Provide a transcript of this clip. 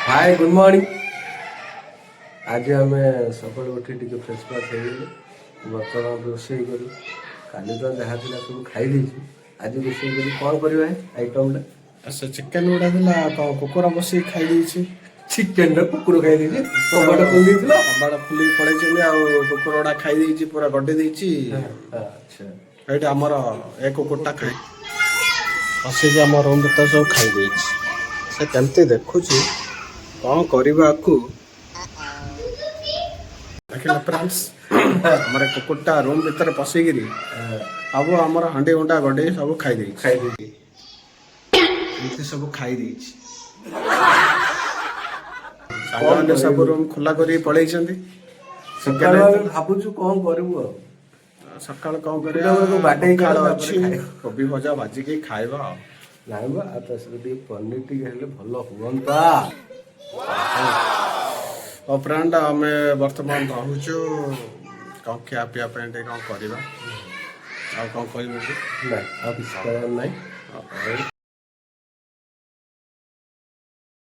ହାଏ, good morning. ଆଜି ଆମେ ସକାଳୁ ଉଠି ଟିକେ ଫ୍ରେଶ୍ ଫ୍ରାସ୍ ହେଇଗଲୁ। ବର୍ତ୍ତମାନ ରୋଷେଇ କରୁ। କାଲି ତ ଯାହା ଥିଲା ସବୁ ଖାଇ ଦେଇଛୁ। ଆଜି ରୋଷେଇ କରି କ'ଣ କରିବା ଆଇଟମ୍ଟା? ସେ ଚିକେନ ଗୁଡା ଥିଲା, କଣ କୁକୁର ବସିକି ଖାଇ ଦେଇଛି। ଚିକେନଟା କୁକୁର ଖାଇ ଦେଇଛି? କବାଟ ଖୋଲି ଦେଇଥିଲ? କବାଟ ଖୋଲିକି ପଳେଇଛନ୍ତି ଆଉ କୁକୁର ଗୁଡା ଖାଇ ଦେଇଛି, ପୁରା ଗଡେଇ ଦେଇଛି। ଏଇଠି ଆମର ଏ କୁକୁରଟା ଖାଇ ବସିକି ଆମ ରୁମ୍ ଭିତରେ ସବୁ ଖାଇ ଦେଇଛି। ସେ କେମିତି ଦେଖୁଛି, କଣ କରିବା ଆକୁ? ଦେଖିଲା ଫ୍ରେଣ୍ଡସ୍, ଆମର ଏ କୁକୁରଟା ରୁମ୍ ଭିତରେ ପଶିକିରି ସବୁ ଆମର ହାଣ୍ଡି ଗୁଣ୍ଡା ଗଡେଇ ସବୁ ଖାଇ ଦେଇଛି। ଖାଇ ଦେଇଛି। ଏମିତି ସବୁ ଖାଇ ଦେଇଛି। ସାଙ୍ଗମାନେ ସବୁ ରୁମ୍ ଖୋଲା କରିକି ପଳେଇଛନ୍ତି। ସକାଳୁ ଆମେ ଭାବୁଛୁ କ'ଣ କରିବୁ ଆଉ। ସକାଳୁ କଣ କରିବା? କୁକୁରକୁ ବାଡେଇ ପଖାଳ ତାପରେ ଅଛି। ଖାଇବା। କୋବି ଭଜା ଭାଜିକି ଖାଇବା ଆଉ। ନାଇଁ ବା, ଆଉ ତା ସହିତ ଟିକେ ପନିର ଟିକେ ହେଲେ ଭଲ ହୁଅନ୍ତା। ଆଉ ଫ୍ରେଣ୍ଡ, ଆମେ ବର୍ତ୍ତମାନ ରହୁଛୁ। କଣ ଖିଆ ପିଆ ପାଇଁ ଟିକେ କଣ କରିବା? ଆଉ କଣ କହିବୁ କି? ନାଇଁ, ଆଉ କିଛି କହିବାର ନାହିଁ।